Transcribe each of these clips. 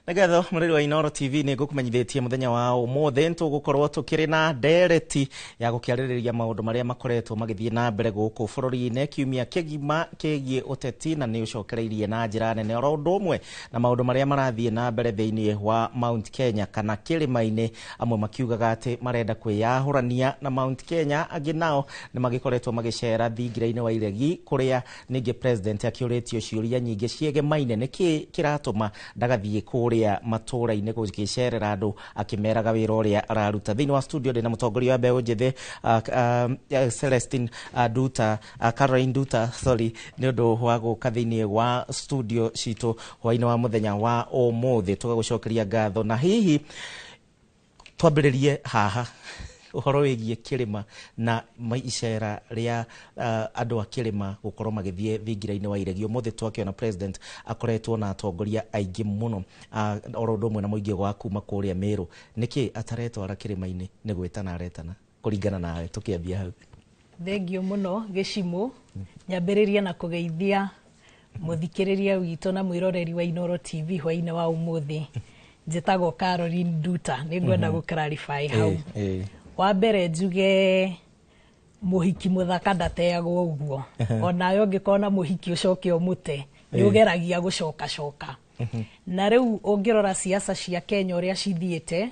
Nĩgetha mũrĩri wa Inooro TV, nĩ ngũkũmenyithĩtie mũthenya wa ũmũthĩ nĩtũgũkorwo tũkĩrĩ na ndereti ya gũkĩarĩrĩria maũndũ marĩa makoretwo magĩthiĩ na mbere gũkũ bũrũri-inĩ kiumia kĩgima kĩgiĩ ũteti, na nĩ ũcokereirie na njĩra nene, oro ũndũ ũmwe na maũndũ marĩa marathiĩ na mbere thĩinĩ wa Mount Kenya kana kĩrĩma-inĩ, amwe makiugaga atĩ marenda kwĩyahũrania na Mount Kenya, angĩ nao nĩ magĩkoretwo magĩcera thingira-inĩ wa iregi kũrĩa ningĩ president akĩũrĩtio ciũria nyingĩ ciegemaine nĩkĩ kĩratũma ndagathiĩ kũrĩa matũra-inĩ gũgĩcerera andũ akĩmeraga wĩra ũrĩa araruta. Thĩinĩ wa studio ndĩna mũtongoria wa mbeũ njĩthĩ Celestine Nduta, Caroline Nduta, sorry, nĩ ũndũ wa gũka thĩinĩ wa studio citũ hwainĩ wa mũthenya wa ũmũthĩ, tũgagũcokeria ngatho. Na hihi twambĩrĩrie haha ũhoro wĩgiĩ kĩrĩma na icera rĩa andũ a kĩrĩma gũkorwo magĩthiĩ thingira-inĩ wa iregi. Ũmũthĩ twakĩona president akoretwo na atongoria aingĩ mũno, oro ũndũ ũmwe na mũingĩ wa kuma kũrĩa Meru. Nĩkĩ ataretwara kĩrĩma-inĩ? Nĩ gwĩtana aretana kũringana nawe? Tũkĩambia hau. Thengio mũno, Gĩcimũ. Nyambĩrĩrie na kũgeithia mũthikĩrĩria witũ na mwĩroreri wa Inooro TV hwainĩ wa ũmũthĩ. Njĩtagwo Caroline Nduta, nĩ ngwenda gũ clarify hau. Wa mbere njuge mũhiki mũthaka ndateagwo ũguo. Onawe ũngĩkorwo na mũhiki ũcoke ũmũte, nĩ ũgeragia gũcokacoka. Na rĩu ũngĩrora siasa cia Kenya ũrĩa cithiĩte,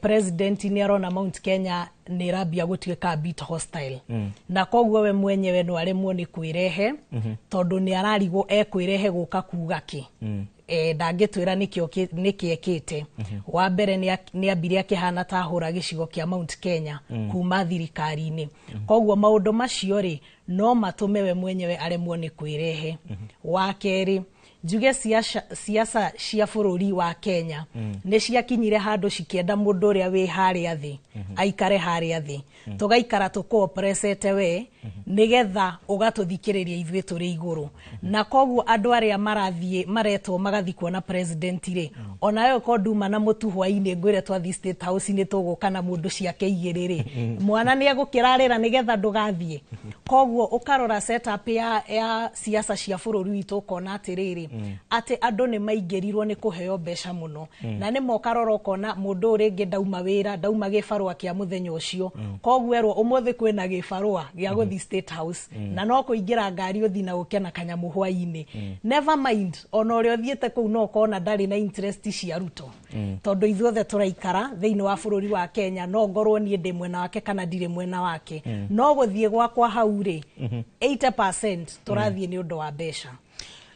president nĩ arona Mount Kenya nĩ ĩrambia gũtuĩka a bit hostile, na koguo we mwenyewe no aremwo nĩ kwĩrehe, tondũ nĩ ararigwo ekwĩrehe gũka kuga kĩ. Ndangĩtwĩra nĩkĩo nĩkĩ ekĩte. Wa mbere nĩ ambire akĩhana ta ahũra gĩcigo kĩa Mount Kenya kuma thirikari-inĩ. Koguo maũndũ macio rĩ, no matũme we mwenyewe aremwo nĩ kwĩrehe. Wa kerĩ njuge siasa cia bũrũri wa Kenya nĩ ciakinyire handũ cikĩenda mũndũ ũrĩa wĩ harĩa thĩ aikare harĩa thĩ, tũgaikara tũkũopresete we nĩgetha ũgatũthikĩrĩria ithuĩ tũrĩ igũrũ. Na koguo andũ arĩa marathiĩ maretwo magathiĩ kuona president rĩ, onawe ũkorwo nduma na mũtu hwainĩ ngwĩre twathiĩ State House nĩ tũgũka na mũndũ ciake igĩrĩ rĩ, mwana nĩ egũkĩrarĩra nĩgetha ndũgathiĩ. Koguo ũkarora setup ya siasa cia bũrũri witũ, ũkona atĩrĩrĩ, atĩ andũ nĩ maingĩrirwo nĩ kũheo mbeca mũno, na nĩ mokarora ũkona mũndũ ũyũ rĩngĩ ndauma wĩra, ndauma gĩbarũa kĩa mũthenya ũcio. Koguo erwo ũmũthĩ kwĩna gĩbarũa gĩa gũthiĩ State House, na no kũingĩra ngari ũthiĩ na ũke na kanyamũ hwainĩ. Never mind, ona ũrĩa ũthiĩte kũu no ũkona ndarĩ na interest cia Ruto, tondũ ithuothe tũraikara thĩinĩ wa bũrũri wa Kenya. No ngorwo niĩ ndĩ mwena wake kana ndirĩ mwena wake, no gũthiĩ gwakwa hau rĩ, 80% tũrathiĩ nĩ ũndũ wa mbeca.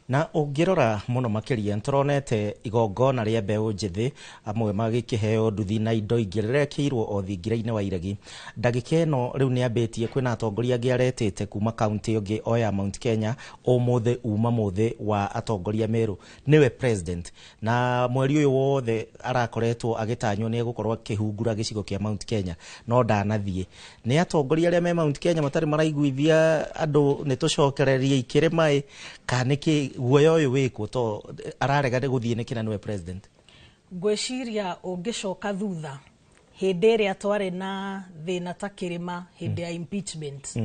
Na ũngĩrora mũno makĩria, nĩtũronete igongona rĩa mbeũ njĩthĩ amwe magĩkĩheo nduthi na indo ingĩ rĩrekĩirwo o thingira-inĩ wa iregi. Ndagĩka ĩno rĩu nĩ ambĩtie kwĩna atongoria angĩ aretĩte kuma kaunti ĩngĩ o ya Mount Kenya. Ũmũthĩ uma mũthĩ wa atongoria Meru, nĩwe president, na mweri ũyũ wothe arakoretwo agĩtanywo nĩ egũkorwo akĩhungura gĩcigo kĩa Mount Kenya, no ndanathiĩ. Nĩ atongoria arĩa me Mount Kenya matarĩ maraiguithia andũ nĩ tũcokererie ikĩrĩma ĩ, kana nĩkĩ guoya ũyũ wĩkwo to ararega nĩ gũthiĩ nĩkĩ na nĩwe president? Ngwĩciria ũngĩcoka thutha hĩndĩ ĩrĩa twarĩ na thĩna ta kĩrĩma, hĩndĩ ya impeachment,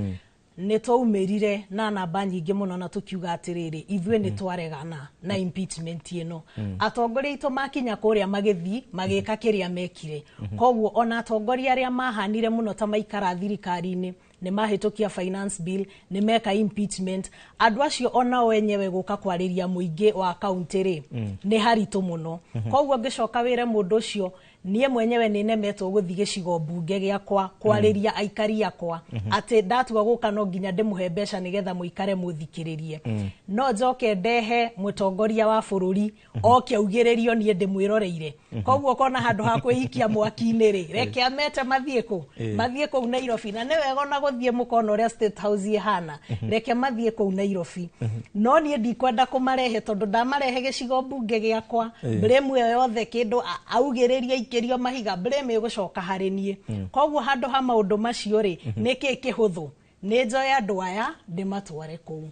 nĩ twaumĩrire na namba nyingĩ mũno na tũkiuga atĩrĩrĩ, ithuĩ nĩ twaregana na impeachment ĩno. Atongoria aitũ makinya kũrĩa magĩthiĩ magĩka kĩrĩa mekire. Koguo ona atongoria arĩa mahanire mũno ta maikara thirikari-inĩ nĩ mahĩtũkia finance bill, nĩ meka impeachment, andũ acio onao enyewe gũka kwarĩria mũingĩ wa kaunti rĩ, nĩ haritũ mũno. Koguo ngĩcoka wĩre mũndũ ũcio, niĩ mwenyewe nĩ nemetwo gũthiĩ gĩcigo mbunge gĩakwa kwarĩria aikari akwa, atĩ ndatua gũka no nginya ndĩmũhe mbeca nĩgetha mũikare mũthikĩrĩrie, no njoke ndehe mũtongoria wa bũrũri oke augĩrĩrio niĩ ndĩmwĩroreire. Koguo ũkona handũ ha kwĩikia mwaki-inĩ rĩ, reke amete mathiĩ kũ mathiĩ kũu Nairobi. Na nĩ wega ona gũthiĩ mũkona ũrĩa State House ĩhana, reke mathiĩ kũu Nairobi. No niĩ ndikwenda kũmarehe, tondũ ndamarehe gĩcigo mbunge gĩakwa, blame ĩyo yothe kĩndũ augĩrĩrie ikĩrio mahiga, blame ĩgũcoka harĩ niĩ. Koguo handũ ha maũndũ macio rĩ, nĩkĩ kĩhũthũ nĩ njoe andũ aya ndĩmatware kũu.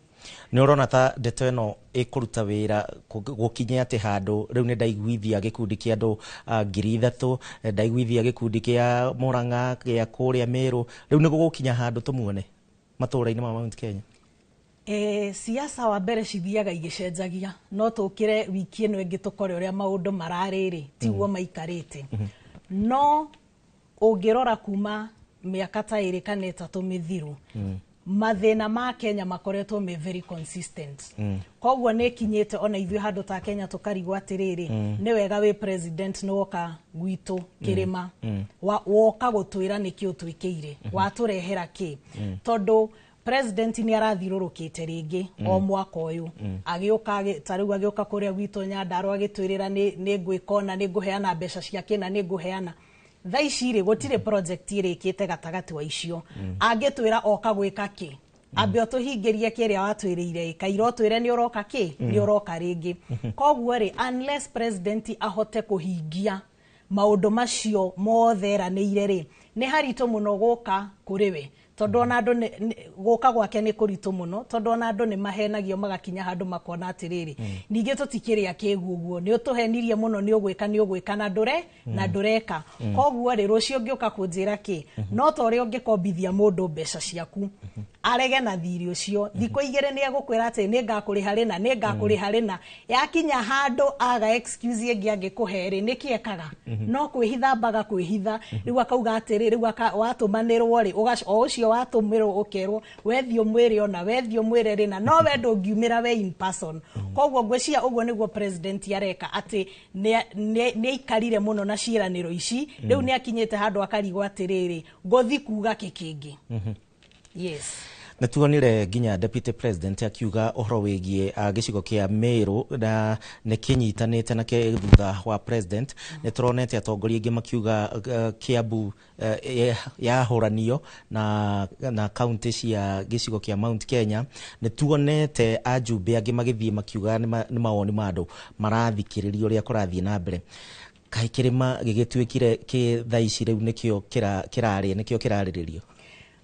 Nĩ ũrona ta ndeto ĩno ĩkũruta wĩra gũkinye atĩ handũ rĩu nĩ ndaiguithia gĩkundi kĩa andũ 3,000, ndaiguithia gĩkundi kĩa Murang'a, kĩa kũrĩa Meru, rĩu nĩ gũgũkinya handũ tũmuone matũũra-inĩ ma Mount Kenya? Siasa wa mbere cithiaga igĩcenjagia, no tũkĩre wiki ĩno ĩngĩ tũkore ũrĩa maũndũ mararĩ tiguo maikarĩte. No ũngĩrora kuma mĩaka ta 2 kana 3 mĩthiru, mathĩna ma Kenya makoretwo me very consistent. Koguo nĩ kinyĩte ona ithuĩ handũ ta Kenya tũkarigwo atĩrĩrĩ, nĩ wega wĩ president nĩ woka gwitũ kĩrĩma, woka gũtwĩra nĩkĩ ũtwĩkĩire, watũrehera kĩ, tondũ president nĩ arathirũrũkĩte rĩngĩ o mwaka ũyũ agĩũka, ta rĩu agĩũka kũrĩa gwitũ Nyandarua agĩtwĩrĩra nĩ ngwĩka ona nĩ ngũheana mbeca cia kĩna, nĩ ngũheana. Thaa ici rĩ, gũtirĩ project ĩrĩkĩte gatagatĩ wa icio. Angĩtwĩra oka gwĩka kĩ, ambe ũtũhingĩrie kĩrĩa watwĩrĩire ĩka, ira ũtwĩre nĩ ũroka kĩ, nĩ ũroka rĩngĩ. Koguo rĩ, unless president ahote kũhingia maũndũ macio mothe eranĩire rĩ, nĩ haritũ mũno gũka kũrĩ we, tondũ ona andũ gũka gwake nĩ kũritũ mũno, tondũ ona andũ nĩ mahenagio magakinya handũ makona atĩrĩrĩ, ningĩ tũtikĩrĩa kĩguo ũguo, nĩ ũtũhenirie mũno, nĩ ũgwĩka, nĩ ũgwĩka na ndũre na ndũreka. Koguo rĩ, rũciũ ũngĩũka kũnjĩra kĩ, no ta ũrĩa ũngĩkombithia mũndũ mbeca ciaku arege na thirĩ ũcio, thikũ 2 nĩ egũkwĩra atĩ nĩ ngakũrĩha rĩna, nĩ ngakũrĩha rĩna, yakinya handũ aga excuse ĩngĩ angĩkũhe rĩ, nĩkĩ ekaga? No kwĩhitha mbaga kwĩhitha. Rĩu akauga atĩrĩ, rĩu watũmanĩrwo rĩ, o ũcio watũmĩrwo ũkerwo wethiĩ ũmwĩre ona wethiĩ ũmwĩre rĩna, no we ndũngiumĩra we in person. Koguo ngwĩciria ũguo nĩguo president areka, atĩ nĩ aikarire mũno na ciĩranĩro ici, rĩu nĩ akinyĩte handũ akarigwo atĩrĩrĩ, ngũthi kuga kĩ kĩngĩ. Yes. Nĩ tuonire nginya deputy president akiuga ũhoro wĩgiĩ gĩcigo kĩa Meru na nĩ kĩnyitanĩte na thutha wa president. Nĩ tũronete atongoria aingĩ makiuga Kiambu yahũranio na kaunti cia gĩcigo kĩa Mount Kenya. Nĩ tuonete ajumbe angĩ magĩthiĩ makiuga nĩ mawoni ma andũ marathikĩrĩria ũrĩa kũrathiĩ na mbere. Kaĩ kĩrĩma gĩgĩtuĩkire kĩ thaa ici rĩu nĩkĩo kĩrarĩ, nĩkĩo kĩrarĩrĩrio?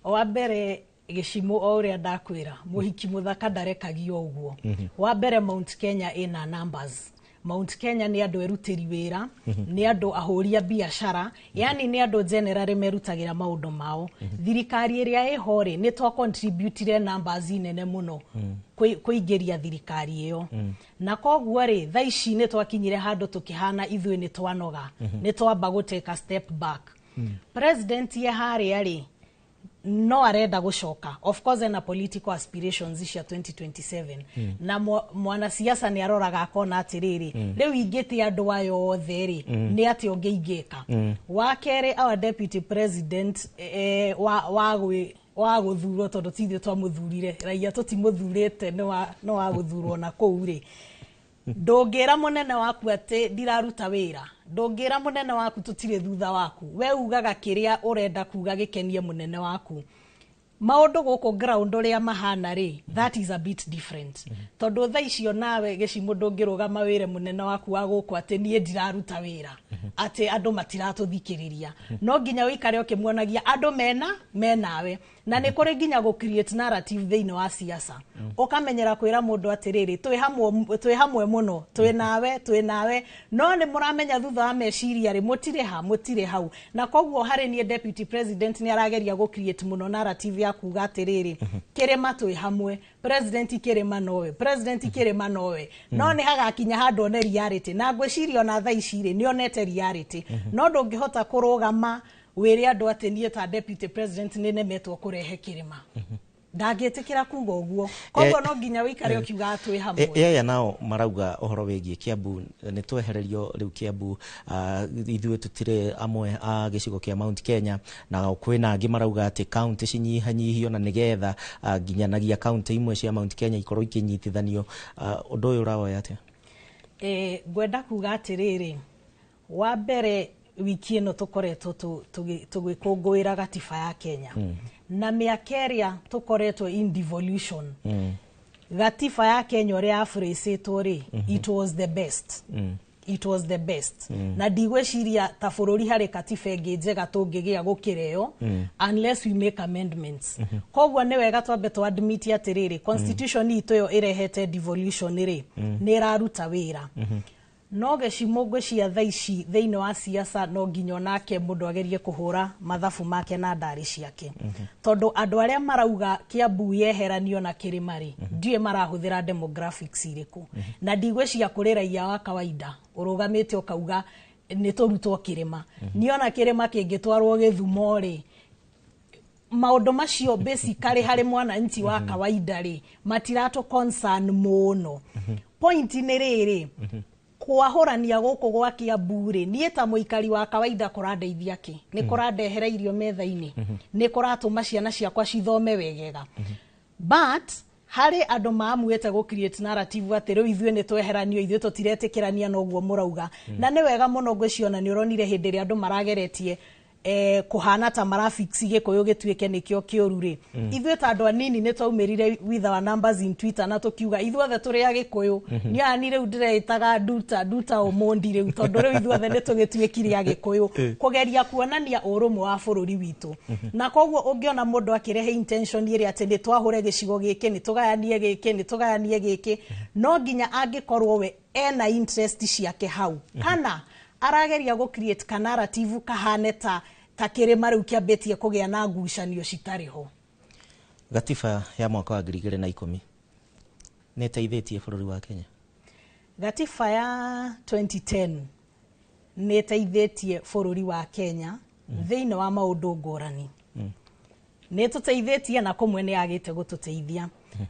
Wa mbere gĩcimo o ũrĩa ndakwĩra, mũhiki mũthaka ndarekagio ũguo. Wa mbere Mount Kenya ĩna numbers. Mount Kenya nĩ andũ erutĩri wĩra, nĩ andũ ahũri a biacara, yani nĩ andũ generally merutagĩra maũndũ mao. Thirikari ĩrĩa ĩho rĩ, nĩ twa contributire numbers nene mũno kũingĩria thirikari ĩyo. Na koguo rĩ, thaa ici nĩ twakinyire handũ tũkĩhana ithuĩ nĩ twanoga, nĩ twamba gũ take a step back. President ye harĩa rĩ, no arenda gũcoka, of course ena political aspirations cia 2027, na mwanasiasa nĩ aroraga akona atĩrĩrĩ, rĩu ingĩte andũ aya othe rĩ, nĩ atĩa ũngĩ ingĩka. Wa kerĩ, our deputy president wa gũthurwo, tondũ ti ithuĩ twamũthurire, raia tũtimũthurĩte, nĩ wa gũthurwo na kũu rĩ, ndũngĩra mũnene waku atĩ ndiraruta wĩra, ndũngĩra mũnene waku tũtirĩ thutha waku, we ugaga kĩrĩa ũrenda kuga gĩkenie mũnene waku. Maũndũ gũkũ ground ũrĩa mahana rĩ, that is a bit different, tondũ thaa icio nawe gĩcimo ndũngĩrũgama wĩre mũnene waku wa gũkũ atĩ niĩ ndiraruta wĩra, atĩ andũ matiratũthikĩrĩria. No nginya ũikare ũkĩmuonagia andũ menawe, na nĩ kũrĩ nginya gũ create narrative thĩinĩ wa siasa, ũkamenyera kwĩra mũndũ atĩrĩrĩ, twĩ hamwe mũno, twĩ nawe, twĩ nawe, no nĩ mũramenya thutha wa meciria rĩ, mũtirĩ ha, mũtirĩ hau. Na koguo harĩ niĩ deputy president nĩ arageria gũ create mũno narrative ya kuga atĩrĩrĩ, kĩrĩma twĩ hamwe, president kĩrĩma nowe, president kĩrĩma nowe, no nĩ hagakinya handũ one reality, na ngwĩciria ona thaa ici rĩ, nĩ onete reality. No ndũngĩhota kũrũgama wĩre andũ atĩ niĩ ta deputy president nĩ nemetwo kũrehe kĩrĩma, ndangĩtĩkĩra kuga ũguo. Koguo no nginya ũikare ũkiugaga twĩ hamwe. Yaya nao marauga ũhoro wĩgiĩ Kiambu nĩ twehererio rĩu Kiambu, ithuĩ tũtirĩ amwe a gĩcigo kĩa Mount Kenya, na kwĩna angĩ marauga atĩ kaunti cinyihanyihio na nĩgetha nginyanagia kaunti imwe cia Mount Kenya ikorwo ikinyitithanio. Ũndũ ũyũ ũrawoya atĩa? Ngwenda kuga atĩrĩrĩ, wa mbere wiki ĩno tũkoretwo tũgĩkũngũĩra gatiba ya Kenya, na mĩaka ĩrĩa tũkoretwo in devolution, gatiba ya Kenya ũrĩa yabũrĩcĩtwo rĩ, it was the best. It was the best. Na ndigwĩciria ta bũrũri harĩ katiba ĩngĩ njega tũngĩgĩa gũkĩra ĩyo, unless we make amendments. Koguo nĩ wega twambe tũ admit atĩrĩrĩ, constitution itũ ĩyo ĩrehete devolution rĩ, nĩ ĩraruta wĩra. No gĩcimo ngwĩciria thaa ici thĩinĩ wa siasa no nginya onake mũndũ agerie kũhũra mathabu make na ndarĩ ciake, tondũ andũ arĩa marauga Kiambu yeheranio na kĩrĩma rĩ, ndiũĩ marahũthĩra demographics irĩkũ, na ndigwĩciria kũrĩ raia wa kawaida ũrũgamĩte ũkauga nĩ tũrutwo kĩrĩma. Niona kĩrĩma kĩngĩtwarwo Gĩthumo rĩ, maũndũ macio basically harĩ mwananchi wa kawaida rĩ, matiratũ concern mũno. Point nĩ rĩrĩ, kwahũrania gũkũ gwa Kiambu rĩ, niĩ ta mũikari wa kawaida kũrandeithia kĩ? Nĩ kũrandehera irio metha-inĩ? Nĩ kũratũma ciana ciakwa cithome wegega? But harĩ andũ maamuĩte gũ create narrative atĩ rĩu ithuĩ nĩ tweheranio, ithuĩ tũtiretĩkĩrania na ũguo mũrauga. Na nĩ wega mũno ngwĩciona nĩ ũronire hĩndĩ ĩrĩa andũ marageretie kũhana ta marafix Gĩkũyũ gĩtuĩke nĩkĩo kĩũru rĩ, ithuĩ ta andũ anini nĩ twaumĩrire with our numbers in Twitter na tũkiuga ithuothe tũrĩ Agĩkũyũ. Niĩ ani rĩu ndĩreĩtaga Nduta Nduta Omondi rĩu, tondũ rĩu ithuothe nĩ tũgĩtuĩkire Agĩkũyũ, kũgeria kuonania ũrũmwe wa bũrũri witũ. Na koguo ũngĩona mũndũ akĩrehe intention ĩrĩa atĩ nĩ twahũre gĩcigo gĩkĩ, nĩ tũgayanie gĩkĩ, nĩ tũgayanie gĩkĩ, no nginya angĩkorwo we ena interest ciake hau, kana arageria gũ create ka narrative kahane ta kĩrĩma rĩu kĩambĩtie kũgĩa na ngucanio citarĩ ho. Gatiba ya mwaka wa 2010 nĩ ĩteithĩtie bũrũri wa Kenya? Gatiba ya 2010 nĩ ĩteithĩtie bũrũri wa Kenya thĩinĩ wa maũndũ ngũrani. Nĩ ĩtũteithĩtie na kũmwe nĩ yagĩte gũtũteithia.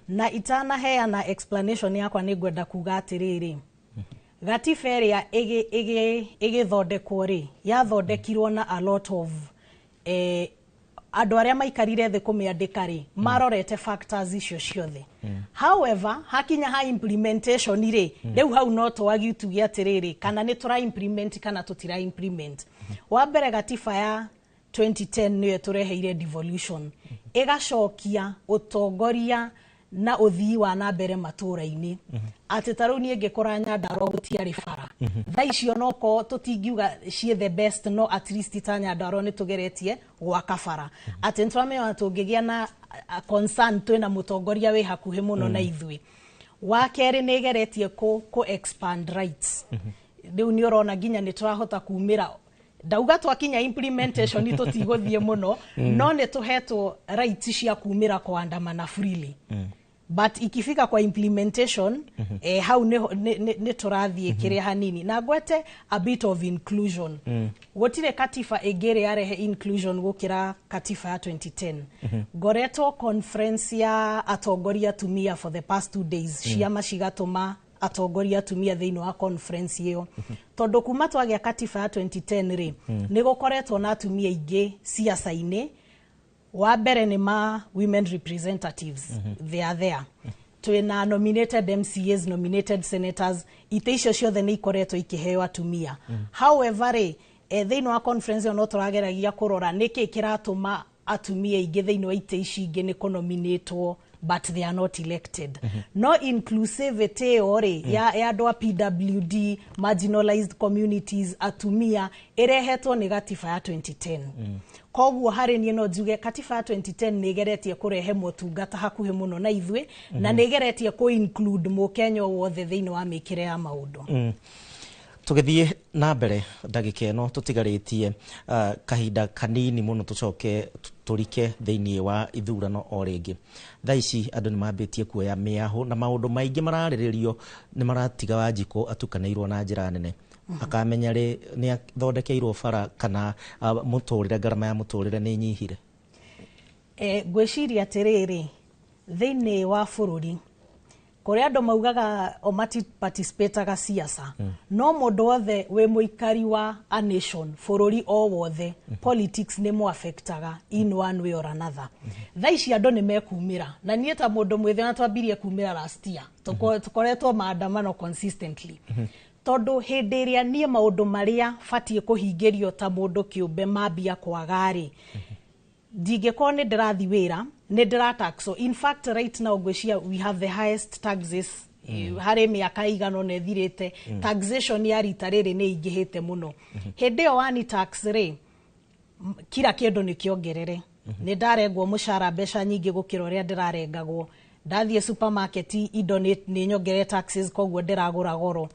Na itanaheana explanation yakwa, nĩ ngwenda kuga atĩrĩrĩ, gatiba ĩrĩa ĩgĩthondekwo rĩ, yathondekirwo na a lot of andũ arĩa maikarire thĩ kũmĩandĩka rĩ, marorete factors icio ciothe. However, hakinya ha implementation rĩ, rĩu hau no twagi tuge atĩrĩrĩ, kana nĩ tũra implement kana tũtira implement. Wa mbere, gatiba ya 2010 nĩyo ĩtũreheire devolution, ĩgacokia ũtongoria na ũthii wa na mbere matũra-inĩ, atĩ ta rĩu niĩ ngĩkũra Nyandarua gũtiarĩ bara. Thaa icio noko tũtingiuga ciĩ the best, no at least ta Nyandarua nĩ tũgeretie gwaka bara, atĩ nĩ tũramenya tũngĩgĩa na concern twĩna mũtongoria wĩ hakuhĩ mũno na ithuĩ. Wa kerĩ, nĩ ĩgeretie kũ expand rights. Rĩu nĩ ũrona nginya nĩ tũrahota kumĩra. Ndauga twakinya implementation tũtigũthiĩ mũno, no nĩ tũhetwo rights cia kumĩra kuandamana freely, but ikifika kwa implementation, hau nĩ tũrathiĩ kĩrĩa hanini. Na ngwete a bit of inclusion. Gũtirĩ katiba ĩngĩ ĩrĩa yarehe inclusion gũkĩra katiba ya 2010. Ngoretwo conference ya atongoria atumia for the past 2 days, ciama cigatũma atongoria atumia thĩinĩ wa conference ĩyo, tondũ kuma twagĩa katiba ya 2010 rĩ, nĩ gũkoretwo na atumia aingĩ ciaca-inĩ. Wa mbere nĩ ma women representatives, they are there. Twĩna nominated MCAs, nominated senators. Itĩ icio ciothe nĩ ikoretwo ikĩheo atumia. However rĩ, thĩinĩ wa conference ĩyo no tũrageragia kũrora nĩkĩ kĩratũma atumia aingĩ thĩinĩ wa itĩ ici ingĩ nĩ kũnominatwo but they are not elected. No inclusivity ĩyo rĩ, ya andũ a PWD, marginalized communities, atumia, ĩrehetwo nĩ gatiba ya 2010. Koguo harĩ niĩ no njuge katiba ya 2010 nĩ ĩgeretie kũrehe motungata hakuhĩ mũno na ithuĩ, na nĩ ĩgeretie kũ include mũkenya o wothe thĩinĩ wa mĩkĩre ya maũndũ. Tũgĩthiĩ na mbere, ndagĩka ĩno tũtigarĩtie, kahinda kanini mũno tũcoke tũrike thĩinĩ wa ithurano o rĩngĩ. Thaa ici andũ nĩ mambĩtie kuoya mĩahũ na maũndũ maingĩ mararĩrĩrio nĩ maratiga Wanjikũ atukanĩirwo na njĩra nene, akamenya rĩ nĩ athondekeirwo bara kana mũtũrĩre, ngarama ya mũtũrĩre nĩ nyihire. Ngwĩciria atĩrĩrĩ, thĩinĩ wa bũrũri kũrĩa andũ maugaga o matiparticipataga siasa, no mũndũ wothe wĩ mũikari wa a nation, bũrũri o wothe, politics nĩ mũaffectaga in one way or another. Thaa ici andũ nĩ mekumĩra, na niĩ ta mũndũ mwĩthĩ ona twambirie kumĩra last year. Tũkoretwo maandamano consistently, tondũ hĩndĩ ĩrĩa niĩ maũndũ marĩa batiĩ kũhingĩrio ta mũndũ kĩũmbe mambia kwaga-rĩ, ndingĩkorwo nĩ ndĩrathi wĩra nĩ ndĩrataxwo. In fact, right now ngwĩciria we have the highest taxes harĩ mĩaka ĩigana ũna ĩthirĩte. Taxation ya rita rĩrĩ nĩ ĩingĩhĩte mũno. Hĩndĩ ĩyo wani tax rĩ, kila kĩndũ nĩ kĩongerere. Nĩ ndarengwo mũcara mbeca nyingĩ gũkĩra ũrĩa ndĩrarengagwo. Ndathiĩ supermarket, indo nĩ nyongerere taxes, koguo ndĩragũra goro.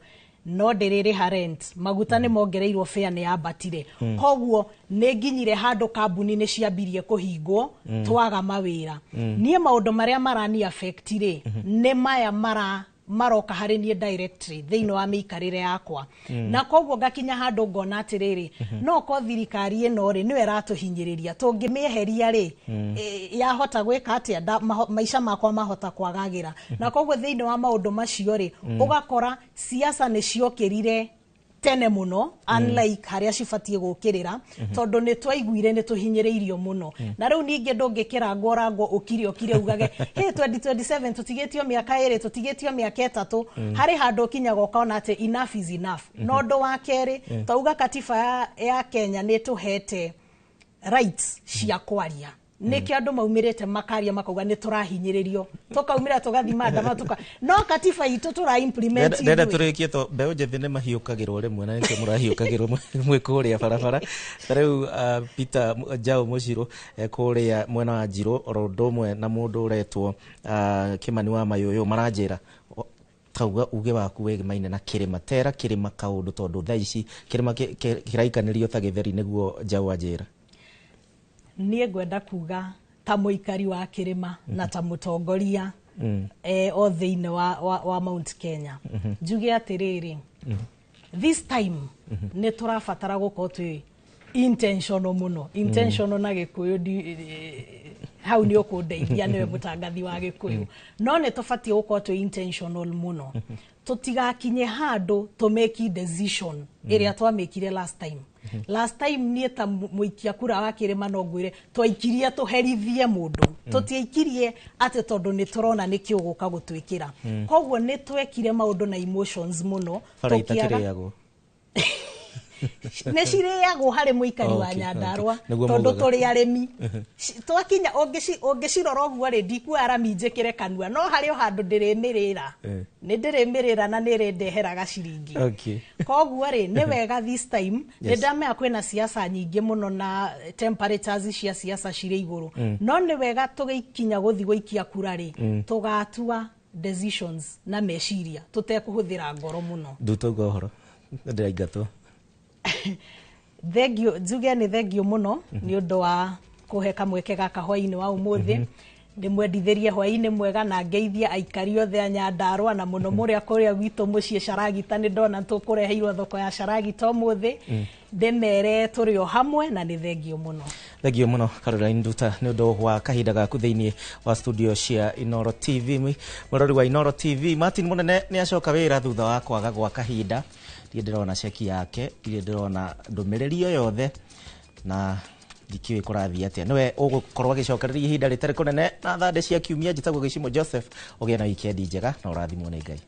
No ndĩrĩrĩha rent, maguta nĩ mongereirwo, fare nĩ yambatire. Koguo nĩ nginyire handũ kambuni nĩ ciambirie kũhingwo, twaga mawĩra. Niĩ maũndũ marĩa marani affect rĩ, nĩ maya mara maroka harĩ niĩ directly thĩinĩ wa mĩikarĩre yakwa. Na koguo ngakinya handũ ngona atĩrĩrĩ, no ko thirikari ĩno rĩ, nĩyo ĩratũhinyĩrĩria, tũngĩmĩeheria rĩ, yahota gwĩka atĩa? Maica makwa mahota kwagagĩra? Na koguo thĩinĩ wa maũndũ macio rĩ, ũgakora siasa nĩ ciokĩrire tene mũno, unlike harĩa cibatiĩ gũkĩrĩra, tondũ nĩ twaiguire nĩ tũhinyĩrĩirio mũno. Na rĩu ningĩ ndũngĩkĩrangwo rangwo ũkire ũkire ugage, "Hey, 2027 tũtigĩtio mĩaka 2, tũtigĩtio mĩaka 3." Harĩ handũ ũkinyaga ũkona atĩ enough is enough. Na ũndũ wa kerĩ, twauga katiba ya Kenya nĩ tũhete rights cia kwaria, nĩkĩo andũ maumĩrĩte makaria, makauga nĩ tũrahinyĩrĩrio, tũkaumĩra tũgathi maandamano tuka, no katiba itũ tũra implement Ndenda ithuĩ. Tũrĩkie to mbeũ njĩthĩ nĩ mahiũkagĩrwo rĩmwe, na nĩkĩo mũrahiũkagĩrwo mwĩ kũrĩa barabara. Ta rĩu Peter Njau Mũcirũ kũrĩa mwena wa Njirũ, oro ũndũ ũmwe na mũndũ ũretwo Kĩmani wa Mayũyũ, maranjĩra tauga uge waku wĩgemaine na kĩrĩma, tera kĩrĩma kaũndũ, tondũ thaa ici kĩrĩma kĩraikanĩrio ta gĩtheri, nĩguo Njau anjĩra. Niĩ ngwenda kuga ta mũikari wa kĩrĩma na ta mũtongoria o thĩinĩ wa Mount Kenya, njuge atĩrĩrĩ, this time nĩ tũrabatara gũkorwo twĩ intentional mũno. Intentional na Gĩkũyũ hau nĩ ũkũndeithia, nĩwe mũtangathi wa Gĩkũyũ. No nĩ tũbatiĩ gũkorwo twĩ intentional mũno, tũtigakinye handũ tũmeki decision ĩrĩa twamĩkire last time. Last time niĩ ta mũikia kura wa kĩrĩma no ngwĩre twaikirie tũherithie mũndũ, tũtiaikirie atĩ tondũ nĩ tũrona nĩ kĩ ũgũka gũtwĩkĩra. Koguo nĩ twekire maũndũ na emotions mũno. Bara tũkĩaga itakĩrĩagwo. Nĩ cirĩagwo harĩ mũikari wa Nyandarua, Nĩguo tondũ maugaga. Tũrĩ arĩmi. Twakinya ũngĩcirora ũguo rĩ, ndikuoya rami njĩkĩre kanua, no harĩ o handũ ndĩrĩmĩrĩra. Nĩ ndĩrĩmĩrĩra na nĩ ĩrĩndeheraga ciringi. Koguo rĩ, nĩ wega this time nĩ ndamenya kwĩna siasa nyingĩ mũno na temperatures cia siasa cirĩ igũrũ, no nĩ wega tũgĩkinya gũthi gũikia kura rĩ, tũgatua decisions na meciria, tũtekũhũthĩra ngoro mũno. Nduta uga ũhoro ndĩraingatwo. Thengio, njuge nĩ thengio mũno nĩ ũndũ wa kũhe kamweke gaka hwainĩ wa ũmũthĩ. Ndĩmwendithĩrie hwainĩ mwega na ngeithie aikari othe a Nyandarua, na mũno mũrĩa kũrĩa gwitũ mũciĩ Caragita. Nĩ ndona tũkũreheirwo thoko ya Caragita ũmũthĩ. Ndĩmere tũrĩ o hamwe na nĩ thengio mũno. Thengio mũno, Caroline Nduta, nĩ ũndũ wa kahinda gaku thĩinĩ wa studio cia Inoro TV. Mũrori wa Inoro TV, Martin Mũnene nĩ acoka wĩra thutha wa kwaga gwa kahinda. Ndirĩ ndĩrona ceki yake, ndirĩ ndĩrona ndũmĩrĩri o yothe, na ndikĩũĩ kũrathiĩ atĩa. Nĩwe ũgũkorwo agĩcokereria ihinda rĩtarĩ kũnene na thande cia kiumia. Njĩtagwo Gĩcimo Joseph. Ũgĩe na wikendi njega na ũrathimwo nĩ Ngai.